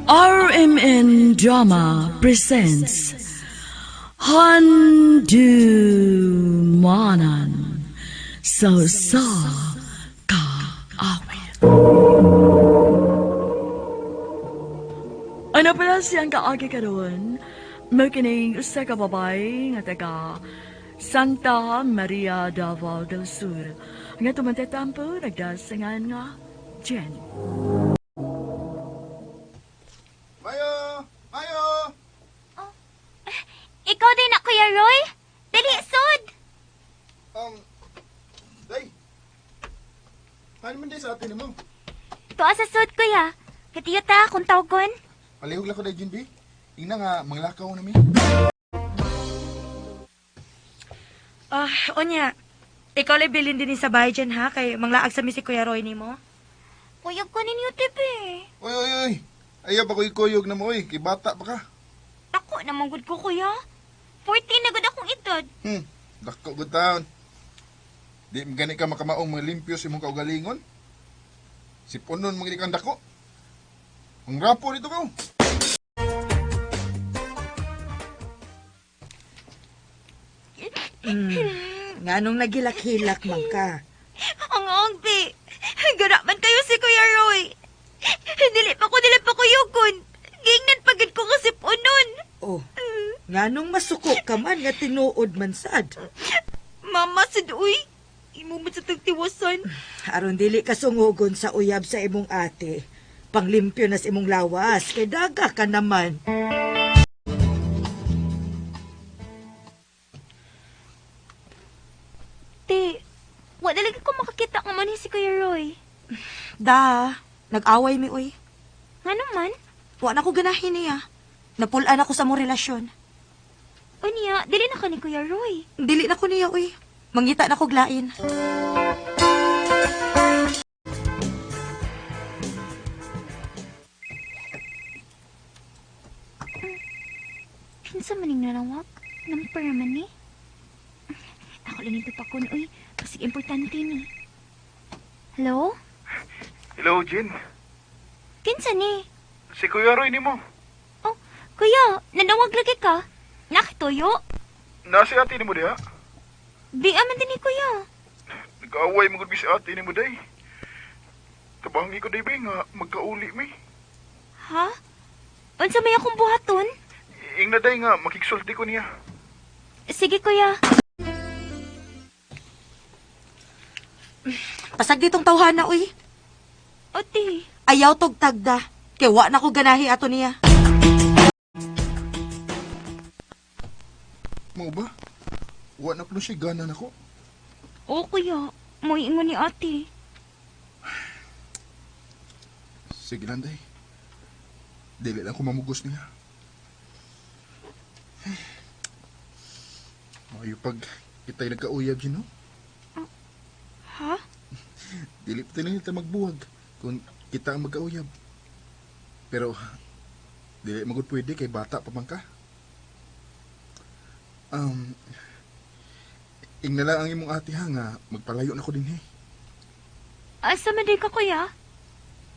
RMN Drama presents Handumanan sa sa kaawit. Ano pala siyang kaagi karon? Mao kining usa ka babae nga taga Santa Maria Davao del Sur nga tumantatampo nagdasangan nga Jen. Mayo! Mayo! Ikaw din na, Kuya Roy? Dali, sod! Day! Paano man day sa atin mo? Tuwa sa sod, Kuya. Katiyo ta, kung tawgon. Palihog lang ko day, Jinbi. Ingna nga, manglakaw na mi. Ah, onya. Ikaw lang bilin din sa bahay dyan ha, kay manglaag sa mi si Kuya Roy nimo. Kuyog ko ninyo, tibi. Oy, oy, oy! Ayaw pa ko'y kuyog na mo, oy. Kay bata pa ka. Ako naman gud ko, Kuya. 14 na gud akong edad. Dako good taon. Di gani ka makamaong mga limpyo sa imong kaugalingon. Sipunon mga kang dako. Ang rapo dito ka. Nganong nagilak-hilak man ka? Ang angbi. Gara man kayo si Kuya Roy. Dili pa ko nila pa kuyugon. Gingnan pagid ko kasi punon. Oh, nganong masuko ka man nga tinuod man sad. Mama, sad uy. Imo man sa tagtiwasan. Aron dili ka sungugon sa uyab sa imong ate. Panglimpyo na sa imong lawas, kay daga ka naman. Te, wala lagi ko makakita nga man si Kuya Roy. Da, nag-away mi uy. Nga naman? Wa na ko ganahin niya. Napulaan ako sa mong relasyon. Unya, dili na ka ni Kuya Roy. Dili na ko niya uy. Mangita na ko glain. Kinsa man ning nanawag? Number man ni. Ako lang ito pakon, uy. Basig importante ni. Hello? Hello, Jin. Kinsa ni? Si Kuya Roy nimo. Oh, kuya, nanawag lagi ka. Nakituyo? Nasi ate nimo diha. Di man din ni kuya. Nag-away mo gud mi si ate nimo day. Tabangi ko day ba nga magkauli mi. Ha? Unsa may akong buhaton? Ingna day nga makigsulti ko niya. Sige kuya. Pasag ditong tawhana uy. Ate, Ayaw tog tagda. Kay wa na ko ganahi ato niya. Mao ba? Wa na kuno siya gana nako. Oo kuya, moingon ni ate. Sige lang day. Dili lang ko mamugos niya. Mayo pag kita'y nagkauyab yun, no? Ha? Dili pa tayo nito magbuwag kung kita ang magkauyab. Pero, dili magud pwede kay bata pa man ka. Um, ingna lang ang imong ate ha nga magpalayo na ko din eh. Asa man di ka kuya?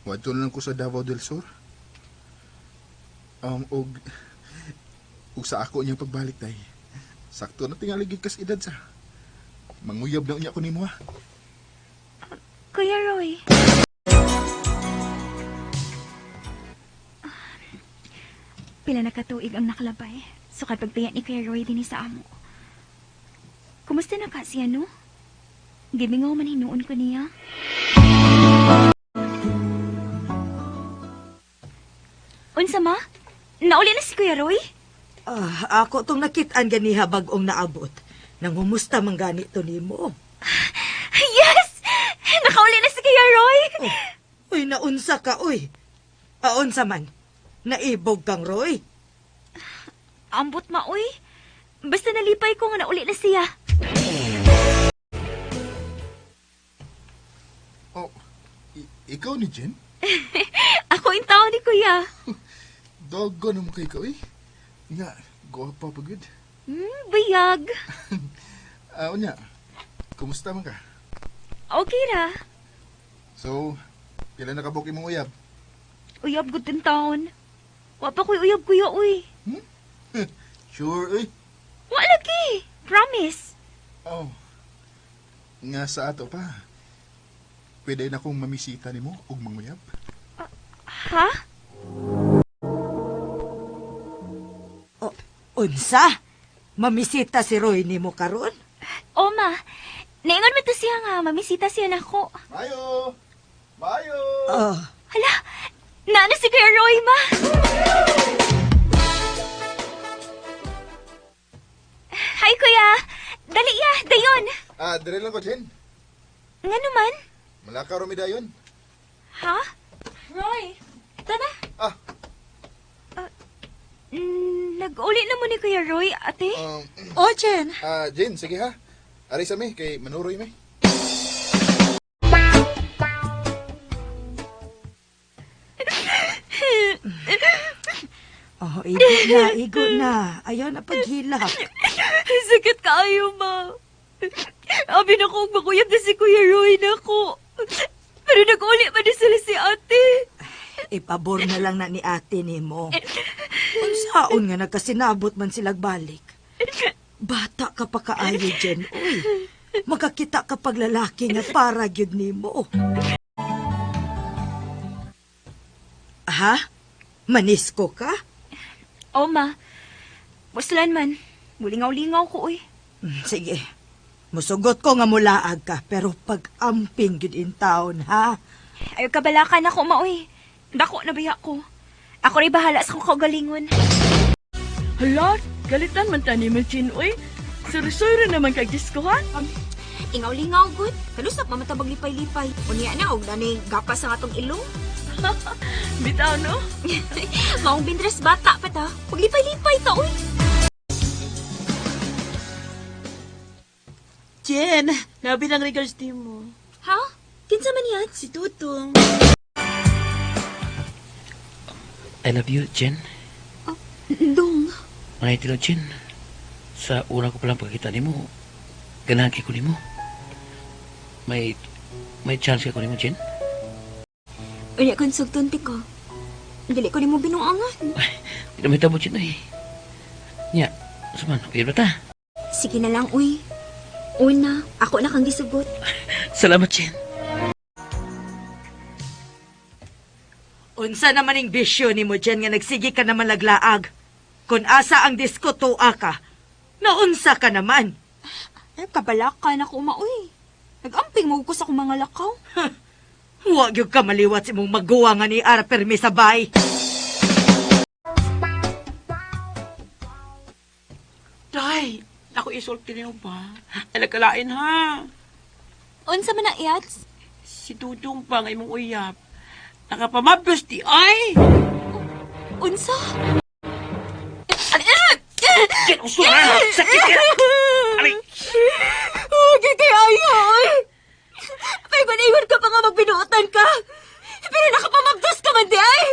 Wadto na lang ko sa Davao del Sur. Og og sa ako niyang pagbalik tay. Sakto na tingali gid kas edad sa. Manguyab na unya ko nimo ha. Kuya Roy. Pila na katuig ang nakalabay. Sukad pagbiya ni Kuya Roy din sa amo. Kumusta na ka siya, no? Gimingaw man hinuon ko niya. Unsa ma? Nauli na si Kuya Roy? Ah, ako tong nakit-an ganiha bag-ong naabot. Nangumusta man gani to nimo. Yes! Nakauli na si Kuya Roy! Oh, uy, naunsa ka, uy. Aunsa man. Naibog kang Roy. Ambot ma, uy. Basta nalipay ko nga nauli na siya. Oh, ikaw ni Jen? Ako yung tao ni Kuya. Dogo na mo kay ka, uy. Nga, guwapa pa gud. Bayag. Ah, unya. Kumusta man ka? Okay ra. So, pila na kabuk imong uyab? Uyab good din taon. Wa pa ko'y uyab, kuya, uy. Sure, eh. Wa lagi. Promise. Oh. Nga sa ato pa. Pwede na kong mamisita nimo og manguyab. Ha? O, unsa? Mamisita si Roy nimo karon? O, ma. Naingon man to siya nga, mamisita siya nako. Mayo! Mayo! Oh, Hala, naano si Kuya Roy, ma? Hi, Kuya. Dali ya, dayon. Ah, dire lang ko, Jen. Nga naman? Malaka ro mi dayon. Ha? Roy, tara. Ah, Nag-uli na mo ni Kuya Roy, ate. o Jen. ah, Jen, sige ha. Ari sa mi kay manuroy mi. Oh, igo na, igo na. Ayaw na paghilak. Sakit kaayo, ma. Abi na ko, makuyab na si Kuya Roy na ko. Pero nag-uli pa na sila si ate. Ipabor na lang na ni ate nimo. Unsaon nga nagkasinabot man silag balik. Bata ka pa kaayo, Jen. Uy, makakita ka pag lalaki nga para gyud nimo. Ha? Manisko ka? O, ma. Buslan man. Mulingaw-lingaw ko, uy. Sige. Musugot ko nga mulaag ka, pero pag-amping gyud in town, ha? Ayaw kabalakan ako, ma, uy. Dako na baya ko. Ako rin bahala sa kong kaugalingon. Hala, galitan man tani mo, Chin, uy. Suri-suri naman kag disko, ha? Ingaw-lingaw, good. Kanusap, mamatabag lipay-lipay. Unya na, og nanay gapas ang atong ilong. Bitaw, no? Maong bindres bata pa ta. Paglipay-lipay ta, uy. Jen, labi ng regards nimo. Ha? Kinsa man yan? Si Tutong. I love you, Jen. Dong. Manay tilo, Jen. Sa una ko palang pagkita nimo, ganahan kay ko nimo. May chance ka ko nimo, Jen. Unya kung sugton ko. Dili ko nimo binuangan. Di na may tabo, Jen, ay. Nya, suman, okay ba ta? Sige na lang, uy. Una, ako na kang gisugot. Salamat, Jen. Unsa naman ing bisyo nimo Jen nga nagsige ka naman laglaag? Kung asa ang disko tuwa ka, naunsa ka naman. Ay, kabalakan ako, ma, uy. Nag-amping mo ko sa akong mga lakaw. Wa gyud ka maliwat sa imong magguwa nga ni Ara permi sa bay. Day, ako isulti niyo ba? Ay, nagkalain ha. Unsa man na, Yats? Si Dudong pa nga imong uyab. Nakapamabdos di ay! Unsa? Jen, uso na! Sakit ka! Aray! Huwag kay ayo, Paiwan-iwan ka pa nga magbinuotan ka. Pero nakapamabdos ka man di ay.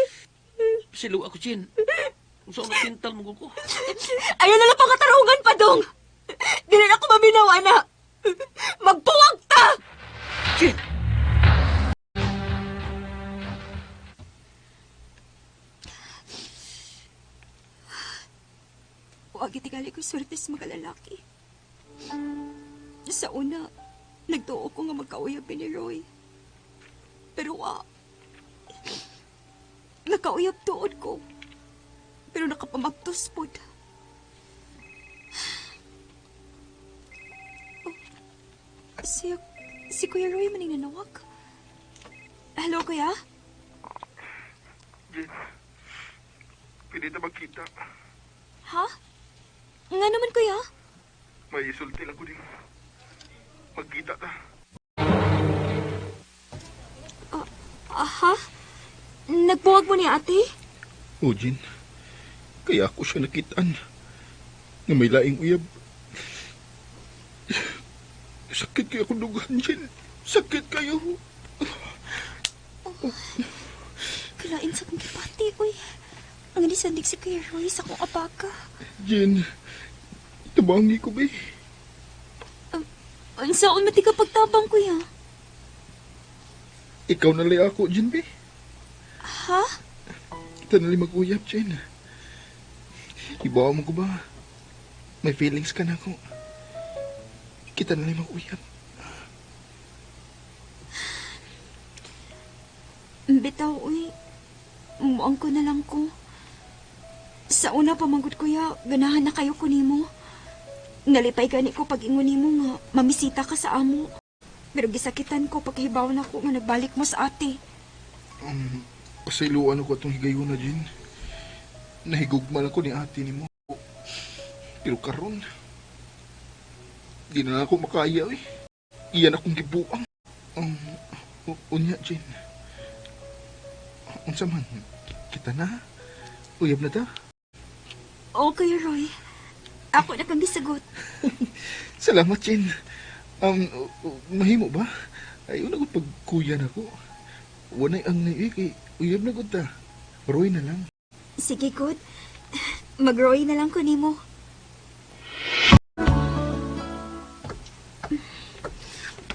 Silo ako, Jen. Uso ang tintal mo ko. Ayaw na lang pangatarungan pa dong. Di na ako maminaw, ana. Magpuwag ta! Jen! Huwag itigali ko swerte sa mga lalaki. Sa una, nagtuo ko nga magkauyab ni Roy. Pero wa. Nakauyab tuod ko. Pero nakapamagtos pod. Oh, si Kuya Roy maning nanawag. Hello, Kuya? Jen, pwede na magkita. Ha? Nga naman, Kuya? May isulti lang ko din. Magkita ta. Aha? Nagbuwag mo ni ate? O, Jen. Kaya ako siya nakitaan. Nga may laing uyab. Sakit kayo akong dugan, Jen. Sakit kayo. Kalain sa kong gipati, uy. Ang anisandig si Kuya Roy sa akong abaka. Jen, tabangi ko ba eh. Unsaon man ti ka pagtabang, kuya? Ikaw na lang ako, Jen, be. Ha? Kita na lang mag-uyab, Jen. Ibawa mo ko ba? May feelings ka na ako. Kita na lang mag-uyab. Bitaw, uy. Muang ko na lang ko. Sa una pa manggod kuya, ganahan na kayo ko nimo. Nalipay gani ko pag ingon nimo nga mamisita ka sa amo. Pero gisakitan ko pagkahibaw na ko nga nagbalik mo sa ate. Pasayloan ako atong higayuna, Jen. Nahigugma lang ko ni ate nimo. Pero karon, di na ako makaya, eh. Iyan akong gibuang. Unya, Jen. Unsa man, kita na. Uyab na ta. Okay, Roy. Ako na kang gisagot. Salamat, Jen. Mahimo ba? Ay, una ko pagkuya na ko. Wanay ang nai, kay uyab na gud ta. Roy na lang. Sige, good. Mag-Roy na lang ko nimo.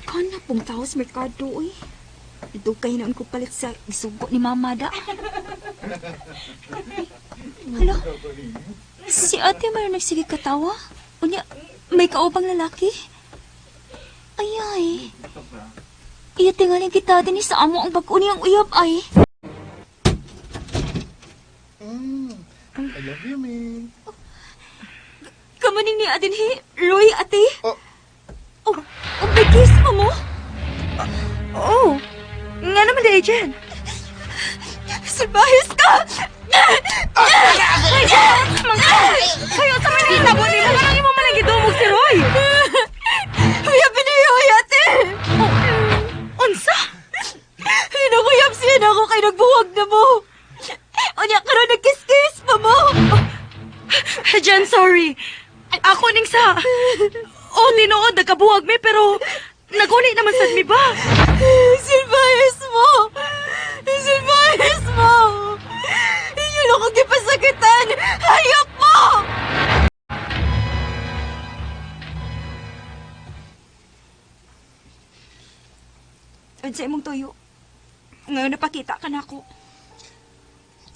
Kana pong tao sa merkado, uy. Dugay noon ko palit sa isugo ni Mama da. Hala, si ate man nagsige katawa. Unya, may kaubang lalaki? Ay ay. Iya tingalin kita din sa amo ang bag-o niyang uyab ay. I love you, man. Kamaning ni Adinhi, Roy ate. Oh. Oh, oh, may kiss pa mo? Oh, nga naman di, Jen. Salbahis ka! Kayo sa man nahitabo nimo, parang imo man lang gidumog si Roy. Uyab ni Roy ate! Unsa? Hinakuyab siya na ako kay nagbuwag na mo. Unya karon nagkiss-kiss pa mo. Jen, sorry. Ako ning sa... Oh, tinuod, nagkabuwag mi, pero... Naguni naman sad mi ba? Silbayas mo! Silbayas mo! Yun ako gipasakitan! Hayop mo! Unsa imong tuyo? Ngayon napakita ka na ako.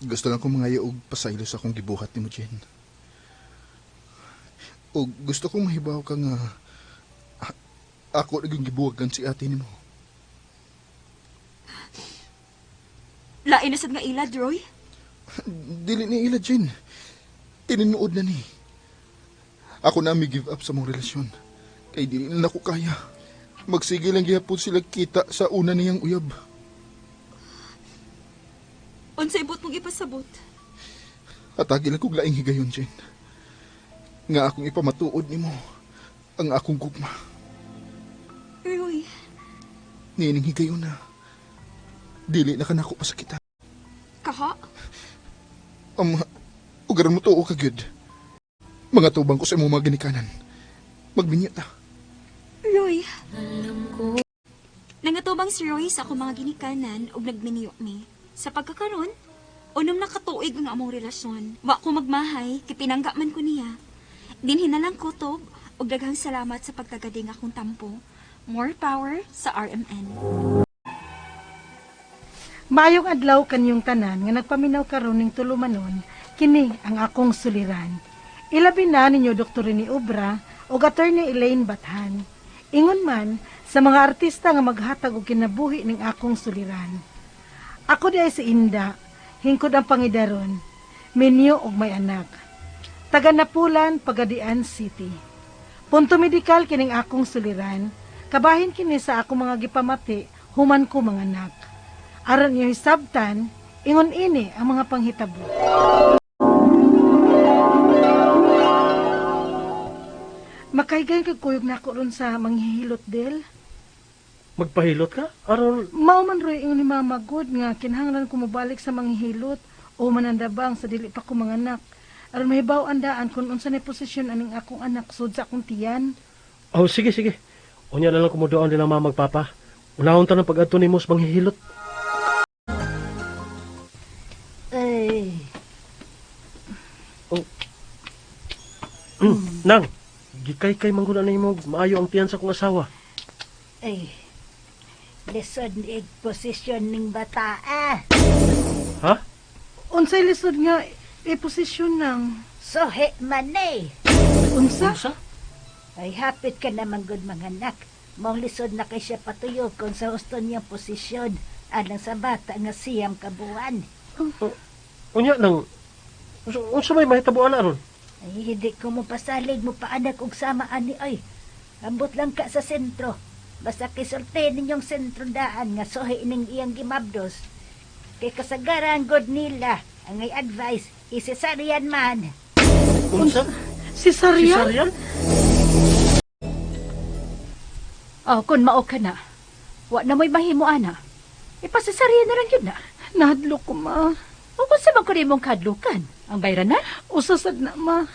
Gusto lang kong mga og pasaylo sa akong gibuhat nimo, Jen. O gusto kong mahibaw ka nga ako naging gibuwagan si ate nimo. Lain na sad nga ilad, Roy. Dili ni ila, Jen. Tinuod na ni. Ako na may give up sa mong relasyon. Kay dili na nako kaya. Magsige lang gihapon sila kita sa una niyang uyab. Unsa ibot mong ipasabot? Atagi lang kog laing higayon, Jen. Nga akong ipamatuod nimo ang akong gugma. Roy, Niining higayon na. Dili na kanako pasakitan. kaha? Ugaran mo tuo ka gyud. Mga tubang ko sa imong mga ginikanan. Magminyo ta. Roy. Nangatubang si Roy sa akong mga ginikanan ug nagminiyo mi. Sa pagkakaron, unom na katuig ang among relasyon. Wa ko magmahay, kay pinangga man ko niya. Dinhi na lang kutob ug daghang salamat sa pagtagading akong tampo. More power sa RMN. Maayong adlaw kanyong tanan nga nagpaminaw karon ning tulumanon, kini ang akong suliran. Ilabi na ninyo Dr. Rene Obra ug Attorney Elaine Bathan. Ingon man sa mga artista nga maghatag og kinabuhi ning akong suliran. Ako di ay si Inda, hingkod ang pangidaron, minyo og may anak. Taga Napulan, Pagadian City. Punto medikal kining akong suliran, kabahin kini sa akong mga gipamati, human ko mga anak. Aron niyo hisabtan, ingon ini ang mga panghitabo. Makaigan kag kuyog nako ron sa manghihilot del. Magpahilot ka? Aron, Mao man roy ingon ni Mama God nga kinahanglan ko mobalik sa manghihilot o manandabang sa dili pa ko manganak. Aron mahibaw ang daan kung unsa ni posisyon aning akong anak sud sa akong tiyan. Oh, sige, sige. Unya na lang kumudoon din ang mama magpapa. Unahon ta ng pag-adto nimo sa manghihilot. Ay, Oh. Nang, gikay-kay man gud na nimo maayo ang tiyan sa akong asawa. Ay, lisod ig posisyon ning bata ah. Ha? Unsa Unsay lisod nga iposisyon nang? Sohe man eh. Unsa? Unsa? Ay hapit ka naman gud mga anak. Mong lisod na kay siya patuyo kung sa husto niyang posisyon alang sa bata nga siyam kabuan. Unya nang unsa may mahitabuan na ron? Ay, hindi ko mo pasalig mo paanak og sama ani ay. Ambot lang ka sa sentro. Basta kisulti ninyong sentro daan nga sohi ning iyang gimabdos. Kay kasagaran god nila ang ay advice isesarian man. Unsa? Cesarean? Cesarean? Oh, kun mao ka na. Wa na mo'y mahimo ana. Ipasasariya na lang yun na. Nahadlok ko, ma. O kung sa man ko mong kadlukan, ang bayranan? Usa sad na, ma.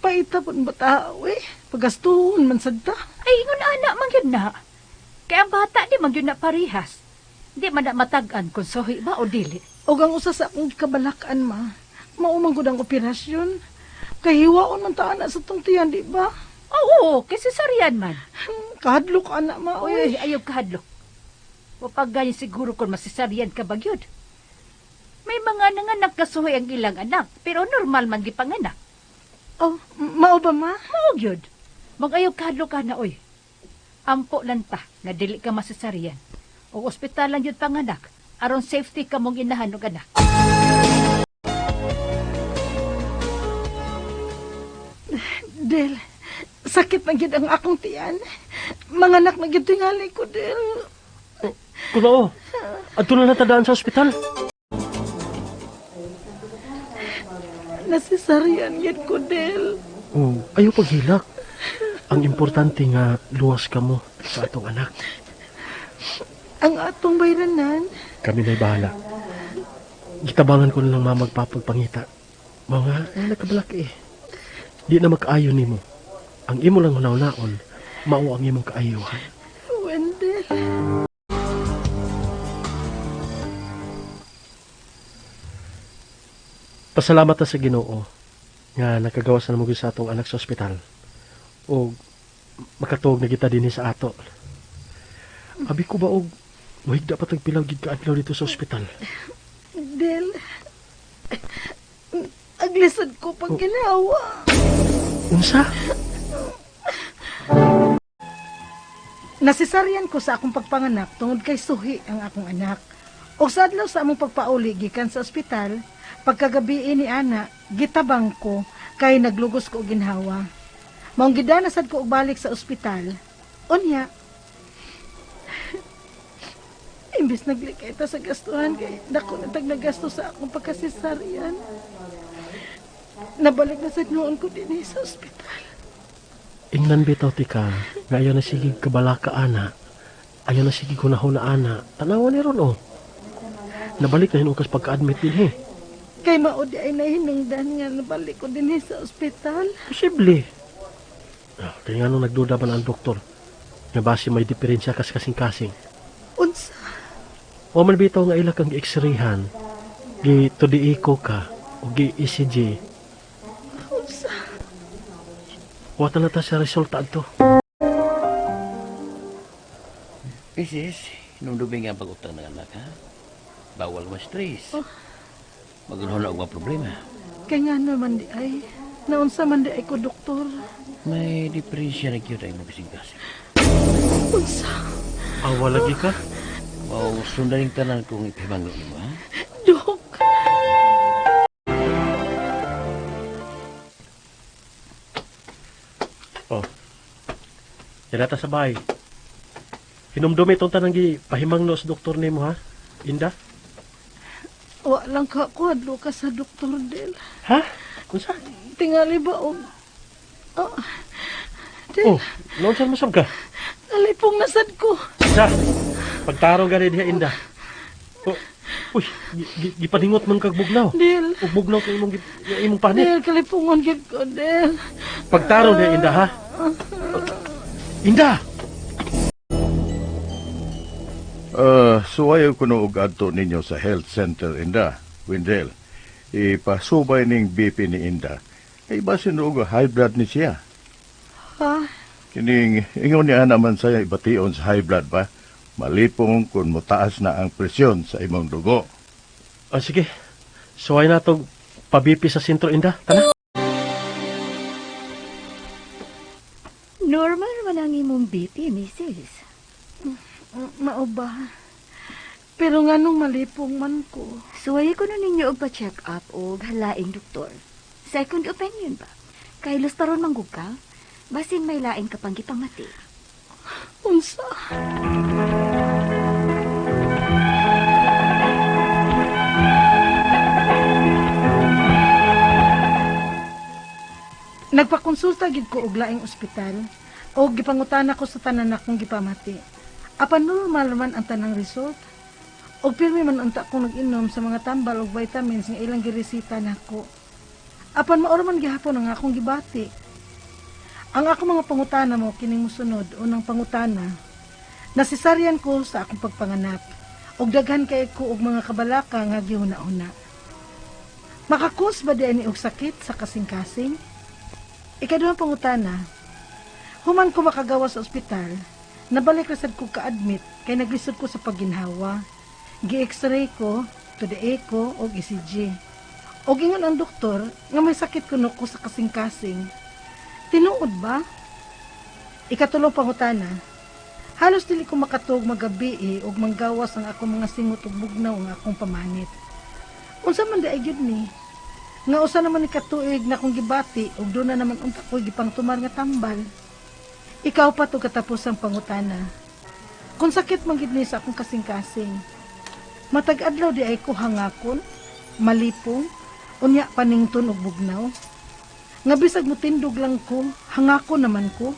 Paita pud ba tao eh? Pagastuhon man sad ta. Ay, ingon ana man yun na. Kaya ang bata di man yun na parihas. Di man na matag-an kung sohi ba o dili. Og ang usa sa akong kabalakan, ma. Mao man gud ang operasyon. Kay hiwaon man ta ana sa tong tiyan, di ba? Oo, kay cesarean man. Kahadlok ana, ma. Uy, Oy. ayaw kahadlok. Wapag ganyan siguro kung masisarian ka bagyod. May mga nanganak kasuhoy ang ilang anak, pero normal man gipanganak. Oh, mao ba, ma? Mao gyud. Mag-ayaw kahadlok ka na, oy. Ampo lang ta, nga dili ka masasarian. O ospital lang yun panganak, aron safety ka mong inahan og anak. Del, sakit na gid ang akong tiyan. Manganak na gid tingali ko, Del. Kuno, adto na natadaan sa ospital. Nasisarian gid ko, Del. Oh, ayaw paghilak. Ang importante nga luwas ka mo sa atong anak. Ang atong bayranan. Kami na'y bahala. Gitabangan ko na lang mamagpapagpangita. Mga ay nakabalak eh. Di na makaayo nimo. Ang imo lang hunaw-naon, mao ang imong kaayuhan. Wendell. Pasalamat ta sa Ginoo nga nakagawas na mo gyud sa atong anak sa ospital. O makatuog na kita dinhi sa ato. Abi ko ba og muhigda pa tag pilaw gid ka adlaw dito sa ospital. Del. Aglisod ko pag ginawa. Unsa? Nasisaryan ko sa akong pagpanganak tungod kay suhi ang akong anak. Og sa adlaw sa among pagpauli gikan sa ospital, pagkagabi ni ana, gitabang ko kay naglugos ko og ginhawa. Maong gidana sad ko og balik sa ospital. Unya, imbes naglikay ta sa gastuhan kay dako na tag nagasto sa akong pagkasesaryan. Nabalik na sad noon ko dinhi sa ospital. Ingnan bitaw ti ka, nga ayaw na sige kabalaka ana. Ayaw na sige kunahon na ana. Tanawa ni ron oh. Nabalik na hinukas pagka-admit din he. Kay mao di ay nahinungdan nga nabalik ko dinhi sa ospital. Posible. Ah, kaya nga nung nagduda man ang doktor, nga base may diferensya kas kasing-kasing. Unsa? O man bitaw nga ila kang gi-x-rayhan, gi 2D echo ka, o gi ECG. Unsa? Wata na ta sa resulta adto. Mrs., hinumdumi nga ang pag-utang ng anak, ha? Bawal ma-stress. Oh. Magulho na og mga problema. Kay nga naman di ay naunsa man di ay ko doktor. May diferensya na gyud ay magasing-kasing. Unsa? Awa lagi ka? Mao sundan yung tanan kung ipahimanglo nimo, ha? Dok. Oh. Yan ta sa bahay. Hinumdumi itong tanang gi pahimangno sa doktor nimo ha? Inda? Wa lang ka ko adlo ka sa doktor Del. Ha? Unsa? Tingali ba og Oh. Del, Oh, noon saan masab ka? nalipong nasad ko. Sa, pagtarong gani diha Inda. Oh, uy, gipaningot man kag bugnaw. Del. Ug bugnaw kay imong imong panit. Del, kalipungon gid ko, Del. Pagtarong diha Inda ha. Inda. Suwayo ko no og adto ninyo sa health center Inda, Wendell. Ipasubay ning BP ni Inda. Ay basin og high blood ni siya. Ha? Kining ingon niya naman saya ibation sa high blood ba? Malipong kung motaas na ang presyon sa imong dugo. Ah, sige. Suway na tog pabipi sa sentro, Inda. Tana. Normal man ang imong BP, misis. Mao ba? Pero nganong malipong man ko. Suway ko na ninyo og pa-check up og halaing doktor. Second opinion ba? Kay lustaron manggug ka, basin may lain ka pang gipamati. Unsa? Nagpakonsulta gid ko og laing ospital og gipangutana ko sa tanan akong gipamati. Apan normal man ang tanang result. Og pirmi man unta kong nag-inom sa mga tambal og vitamins nga ilang giresita nako. Apan maoro man gihapon ang akong gibati. Ang akong mga pangutana mo kining mosunod, unang pangutana. Nasisaryan ko sa akong pagpanganak og daghan kay ko og mga kabalaka nga gihuna-huna. Makakus ba di ani og sakit sa kasing-kasing? Ikaduhang pangutana, human ko makagawa sa ospital, nabalik ra sad ko ka-admit kay naglisod ko sa pagginhawa. Gi-x-ray ko, to the echo og ECG. Og ingon ang doktor nga may sakit kuno ko sa kasing-kasing. Tinuod ba? Ikatulong pangutana, halos dili ko makatuog magabi og manggawas ang akong mga singot ug bugnaw ang akong pamanit. Unsa man diay gyud ni? Nga usa naman ni katuig na akong gibati ug doon na naman unta ko'y gipangtumar nga tambal. Ikaw pa to katapos ang pangutana. Kung sakit man gid ni sa akong kasing-kasing, matag adlaw di ay ko hangakon, malipong, unya panington og bugnaw. Nga bisag motindog lang ko, hangakon naman ko.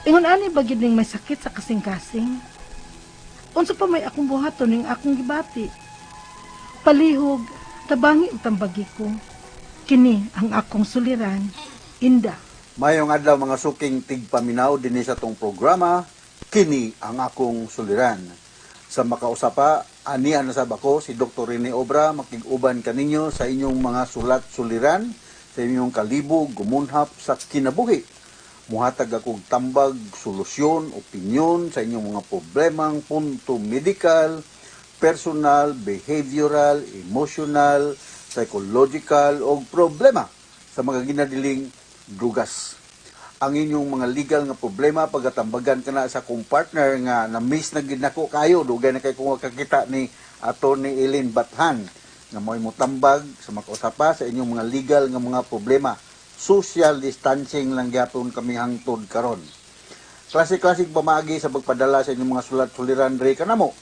Ingon ani ba gid ning may sakit sa kasing-kasing? Unsa pa may akong buhaton ning akong gibati? Palihog, tabangi ug tambagi ko. Kini ang akong suliran, Inda. Mayong adlaw mga suking tigpaminaw dinhi sa tong programa, kini ang akong suliran. Sa makausapa, anian na sab ako si Dr. Rene Obra, makig-uban kaninyo sa inyong mga sulat suliran, sa inyong kalibog, gumunhap sa kinabuhi. Muhatag akong tambag, solusyon, opinyon sa inyong mga problemang punto medical, personal, behavioral, emotional, psychological o problema sa mga ginadiling drugas. Ang inyong mga legal nga problema pagatambagan ka na sa akong partner nga na-miss na gid nako kayo, dugay na kay kung kakita ni Attorney Elaine Bathan nga mo'y motambag sa makausapa sa inyong mga legal nga mga problema. Social distancing lang gyapon kami hangtod karon. Klase-klaseng pamaagi sa pagpadala sa inyong mga sulat suliran diri kanamo.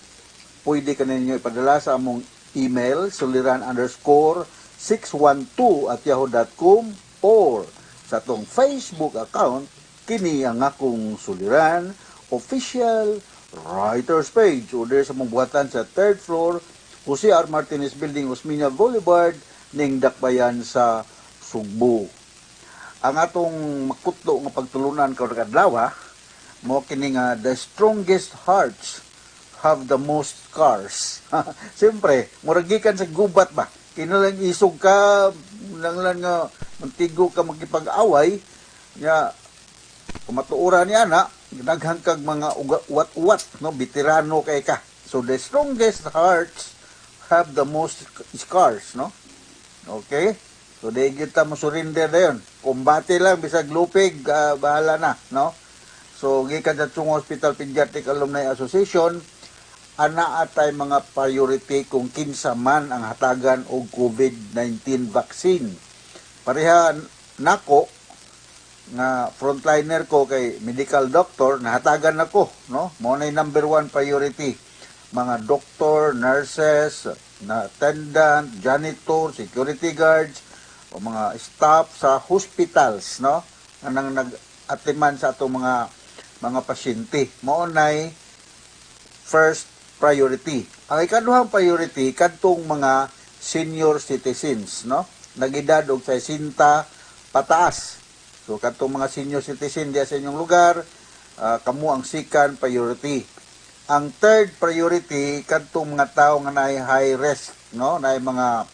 Pwede ka ninyo ipadala sa among email suliran_612@yahoo.com or sa atong Facebook account, kini ang akong suliran official writers page, o diri sa mong buhatan sa third floor, Jose R. Martinez Building, Osmeña Boulevard, ning Dakbayan sa Sugbo. Ang atong makutlo nga pagtulunan karon adlaw mo kini nga the strongest hearts have the most scars. Siyempre, murag gikan sa gubat ba? Kinalang isog ka, nanglan nga mantigo ka makipag-away, nya kumatuoran niya na, daghan kag mga uwat-uwat, no, veterano kay ka. So the strongest hearts have the most scars, no? Okay? So di kita mo surrender na yun. Kumbate lang bisag lupig, bahala na, no? So gikan sa Chong Hospital Pediatric Alumni Association, ana atay mga priority kung kinsa man ang hatagan og COVID-19 vaccine. Pareha nako nga frontliner ko kay medical doctor, nahatagan nako, no? Mao nay number one priority. Mga doktor, nurses, na attendant, janitor, security guards, o mga staff sa hospitals, no? Anang nag-atiman sa atong mga pasyente. Mao nay first priority. Ang ikaduhang priority kadtong mga senior citizens, no? Nagedad og 60 pataas. So kadtong mga senior citizen diya sa inyong lugar, kamo ang second priority. Ang third priority kadtong mga tawo nga naay high risk, no? Naay mga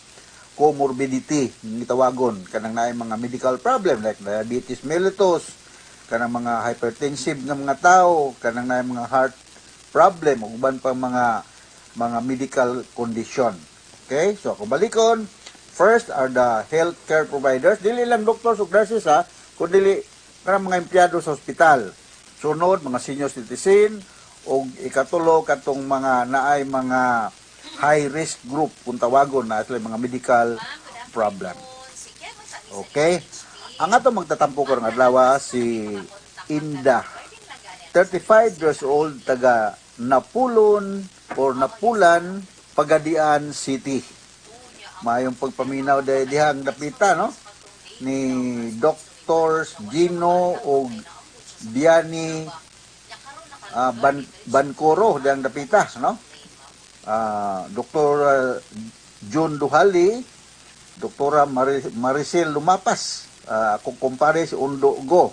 comorbidity gitawagon, kanang naay mga medical problem like diabetes mellitus, kanang mga hypertensive nga mga tao, kanang naay mga heart problem ug uban pang mga medical condition. Okay? So ako balikon, First are the healthcare providers. Dili lang doctors ug nurses ha, kundi kanang mga empleyado sa ospital. Sunod, mga senior citizen ug ikatulo, katong mga naay mga high risk group kung tawagon na sila mga medical problem. Okay? Ang ato magtatampo karong adlaw, si Inda. 35 years old, taga Napulon or Napulan, Pagadian City. Maayong pagpaminaw dahil dihang dapita, no? Ni Dr. Gino og Biani Bancoro dihang dapita, no? Dr. John Duhali, Doktora Maricel Lumapas, akong kumpare si Undo Go.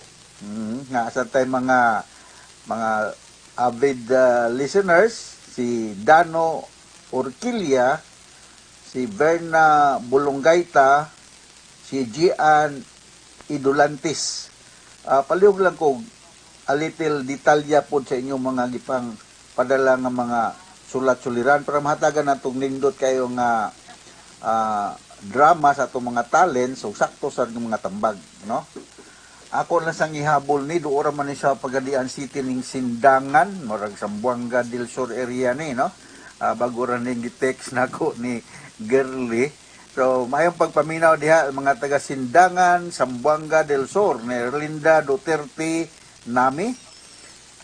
Nga sa tay mga avid listeners, si Dano Orquilla, si Berna Bulungaita, si Gian Idulantis. Palihog lang ko a little detalya po sa inyong mga gipang padala nga mga sulat-suliran para mahatagan natong nindot kayo nga drama sa atong mga talents ug sakto sa mga tambag, no? Ako lang sang ihabol ni duora man ni sa Pagadian City ning Sindangan, murag Zamboanga del Sur area ni, no? Bago ra ning gi-text nako ni Girly. So, mayong pagpaminaw diha mga taga Sindangan, Zamboanga del Sur ni Erlinda Duterte Nami,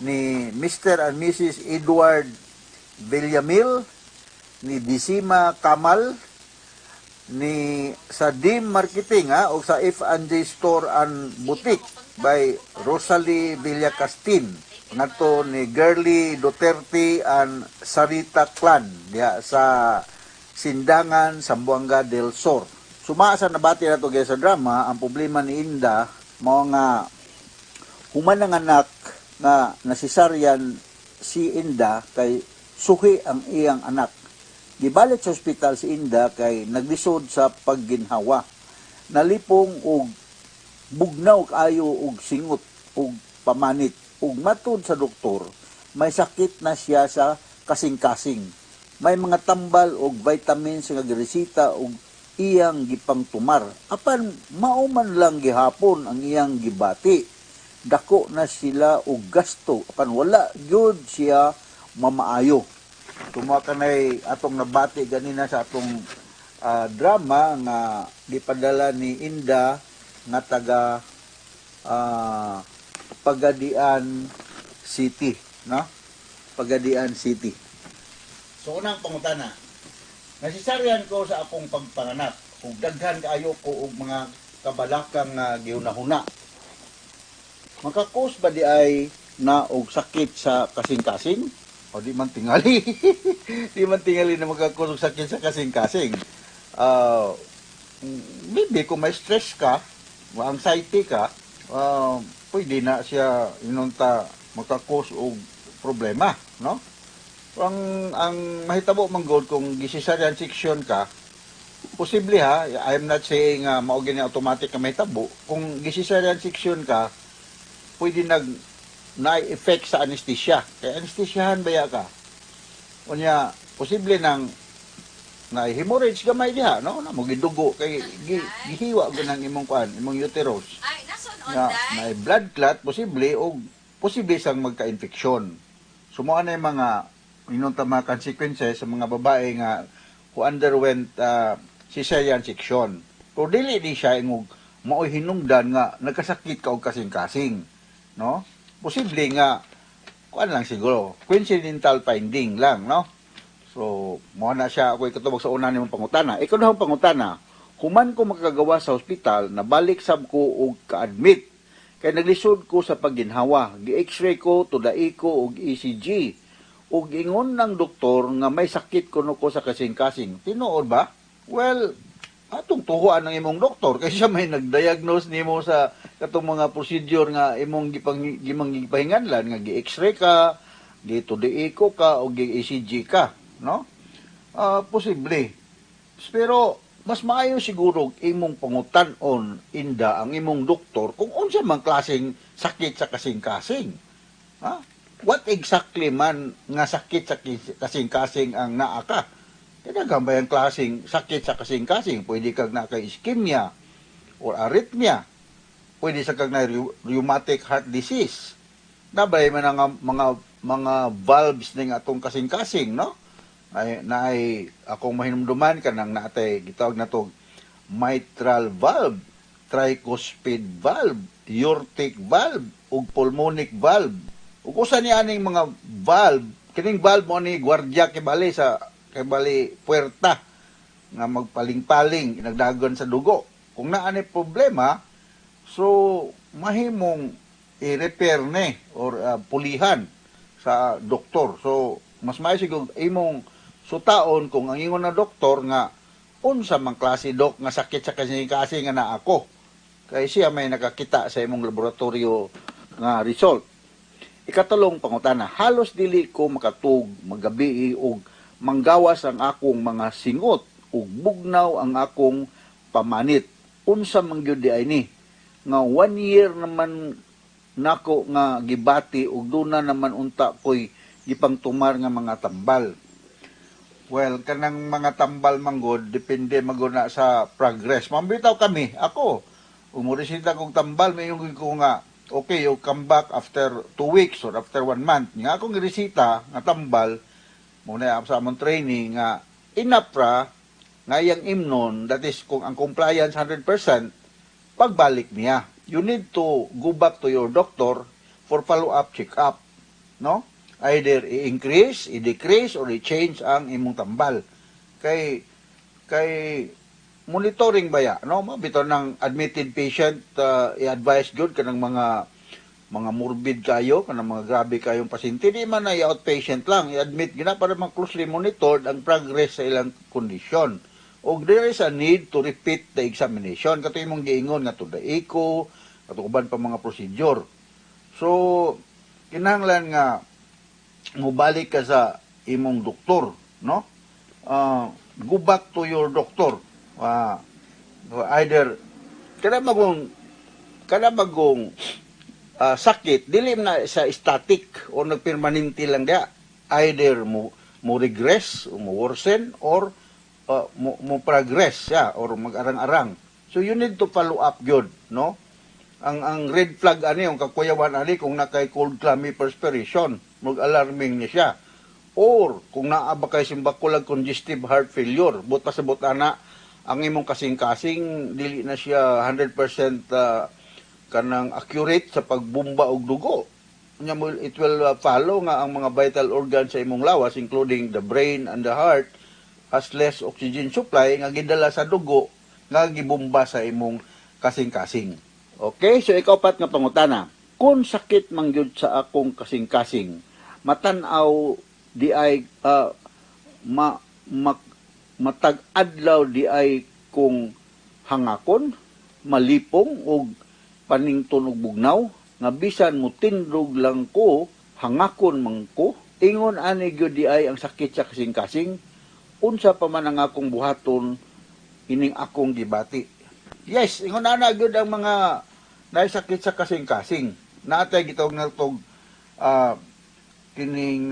ni Mr. and Mrs. Edward Villamil, ni Disima Kamal, ni sa Dim Marketing ha, o sa F&J Store and Boutique by Rosalie Villacastin, ngadto ni Girly Duterte and Sarita Clan diha sa Sindangan, Zamboanga del Sur. Suma sa nabati nato sa drama, ang problema ni Inda mao nga human ang anak nga nasisaryan si Inda kay suhi ang iyang anak. Gibalik sa ospital si Inda kay naglisod sa pagginhawa. Nalipong og bugnaw kaayo og singot og pamanit ug matud sa doktor, may sakit na siya sa kasing-kasing. May mga tambal og vitamins nga giresita og iyang gipangtumar. Apan mao man lang gihapon ang iyang gibati. Dako na sila og gasto apan wala gyud siya mamaayo. Tuma kanay atong nabati ganina sa atong drama nga gipadala ni Inda nga taga Pagadian City, no? Pagadian City. So unang pangutana, nasisaryan ko sa akong pagpanganak ug daghan kaayo ko og mga kabalakang nga gihunahuna. Makakos ba di ay na og sakit sa kasing-kasing? O di man tingali. Di man tingali na makakos og sakit sa kasing-kasing. Maybe kung may stress ka, anxiety ka, pwede na siya inunta makakos og problema, no? Ang mahitabo man gud kung gi-cesarean section ka, posible ha, I'm not saying mao gini automatic nga mahitabo. Kung gi-cesarean section ka, pwede nag na-effect sa anesthesia. Kay anesthesiahan baya ka? Unya, posible nang na hemorrhage gamay diha, no? Na mo gidugo kay gihiwa gud ng imong kuan, imong uterus. Na may blood clot posible o posible sang magka-infeksyon. So mo na yung mga inunta mga consequences sa mga babae nga who underwent cesarean section. Pero dili di siya ingog maoy hinungdan nga nagkasakit ka og kasing-kasing, no? Posible nga kuan lang siguro, coincidental finding lang, no? So, mo na siya ako ikatubag sa una nimong pangutana. Ikaw na pangutana, human ko makagawa sa ospital, nabalik sab ko og ka-admit. Kay naglisod ko sa pagginhawa. Gi-x-ray ko, tudai ko og ECG. Ug ingon ng doktor nga may sakit kuno ko sa kasing-kasing. Tinuod ba? Well, atong tuhuan ng imong doktor kay siya may nagdiagnose nimo sa katong mga procedure nga imong gipang gimang gipahinganlan nga gi-x-ray ka, gi 2D echo ka o gi-ECG ka, no? Posible. Pero mas maayo siguro imong pangutan-on, Inda, ang imong doktor kung unsa man klaseng sakit sa kasing-kasing. Ha? What exactly man nga sakit sa kasing-kasing ang naa ka? Kaya ba yung klaseng sakit sa kasing-kasing? Pwede kag na kay ischemia or arrhythmia. Pwede sa kag na rheumatic heart disease. Nabay man ang mga valves ning atong kasing-kasing, no? Ay naay akong mahinumduman kanang naatay gitawag na to mitral valve, tricuspid valve, aortic valve ug pulmonic valve. Ug usa ni aning mga valve, kining valve mo ni gwardiya kay bali sa kay bali puwerta nga magpaling-paling nagdagon sa dugo. Kung naa ni problema, so mahimong i-repair ni or pulihan sa doktor. So mas maayo siguro imong sutaon kung ang ingon na doktor nga unsa man klase, dok, nga sakit sa kasing-kasing nga naa ako. Kay siya may nakakita sa imong laboratorio nga result. Ikatulong pangutana, halos dili ko makatug magabi og manggawas ang akong mga singot ug bugnaw ang akong pamanit. Unsa man gyud di ay ni? Nga one year naman nako nga gibati ug duna naman unta ko'y gipangtumar nga mga tambal. Well, kanang mga tambal manggod, depende magud na sa progress. Mambitaw kami, ako, umuresita kong tambal, may yung ko nga, okay, you come back after 2 weeks or after one month. Nga akong resita nga tambal, muna sa among training nga enough ra nga iyang imnon, that is kung ang compliance 100%, pagbalik niya. You need to go back to your doctor for follow-up check-up. No? Either i-increase, i-decrease, or i-change ang imong tambal. Kay monitoring ba ya, no? Mabito ng admitted patient, i-advise good kanang mga morbid kayo, kanang mga grabe kayong pasyente, di man na i-outpatient lang, i-admit gina para ma-closely monitored ang progress sa ilang kondisyon. O there is a need to repeat the examination. Kato imong giingon nga to the echo, kato uban pa mga procedure. So, kinahanglan nga mubalik ka sa imong doktor, no? Go back to your doctor. Either kada bagong sakit dili na sa static o nagpermanente lang dia, either mo regress o mo worsen or mo progress ya or mag-arang-arang. So you need to follow up gyud, no? Ang red flag ani, ang kakuyawan ani, kung nakay cold clammy perspiration, mag-alarming ni siya, or kung naa ba kay simbakulag congestive heart failure, but pasabot ana ang imong kasing-kasing dili na siya 100% kanang accurate sa pagbumba og dugo. Nya mo it will follow nga ang mga vital organs sa imong lawas, including the brain and the heart, has less oxygen supply nga gidala sa dugo nga gibumba sa imong kasing-kasing. Okay, so ikaupat nga pangutana. Kung sakit man gyud sa akong kasing-kasing, matan-aw di ay ma, ma, matag adlaw di ay kung hangakon, malipong og panington og bugnaw nga bisan mo tindog lang ko, hangakon man ko. Ingon ani gyud di ay ang sakit sa kasing-kasing? Unsa pa man ang akong buhaton ining akong gibati? Yes, ingon ana gyud ang mga naay sakit sa kasing-kasing. Naatay gitawag natog kining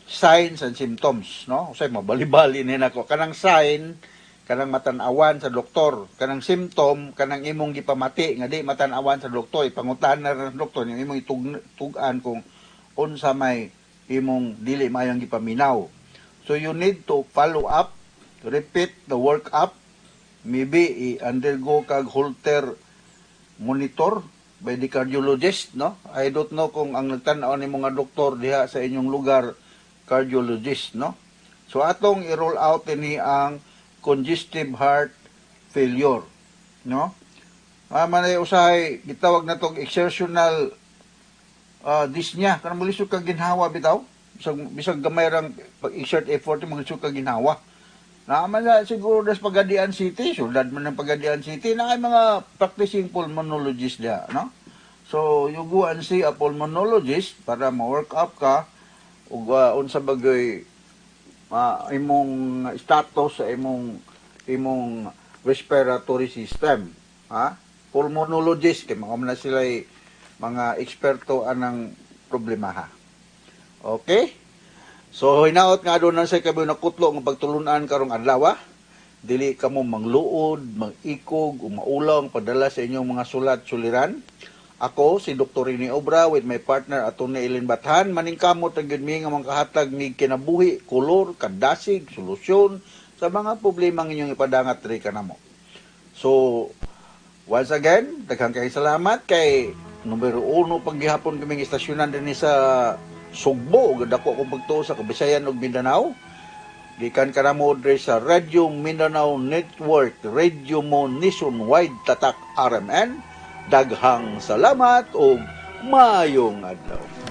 signs and symptoms, no? Usay mabali-bali ni nako. Kanang sign, kanang matan-awan sa doktor. Kanang symptom, kanang imong gipamati nga di matan-awan sa doktor. Ipangutan na rin sa doktor yung imong itug-an kung unsa may imong dili mayong gipaminaw. So you need to follow up, repeat the work up, maybe i-undergo kag Holter monitor by the cardiologist, no? I don't know kung ang nagtan-aw ni mga doktor diha sa inyong lugar cardiologist, no? So atong i-roll out ini ang congestive heart failure, no? Manay usahay gitawag na tong exertional dyspnea, kanang molisod kag ginhawa bitaw. Bisag gamay rang pag-exert effort, maglisod kag ginhawa. Naaman na siguro das Pagadian City, syudad man ng Pagadian City, na ay mga practicing pulmonologist diha, no? So, you go and see a pulmonologist para ma-work up ka ug unsa bagay imong status sa imong respiratory system, ha? Pulmonologist kay mga man na sila mga eksperto anang problema, ha. Okay? So hinaot nga aduna sa kamo nakutlo nga pagtulunan karong adlaw. Dili kamo mangluod, mangikog o maulaw ang padala sa inyong mga sulat suliran. Ako si Dr. Rene Obra with my partner Atty. Ellen Bathan, maningkamot ang gyud mi nga mangkahatag mig kinabuhi, kolor, kadasig, solusyon sa mga problemang inyong ipadangat diri kanamo. So once again, daghang kay salamat kay numero uno paggihapon kaming istasyonan dinhi sa Sugbo ug dako akong pagtuo sa Kabisayan ug Mindanao. Gikan kanamo diri sa Radyo Mindanao Network, Radio Mo Nationwide, Tatak RMN. Daghang salamat ug maayong adlaw.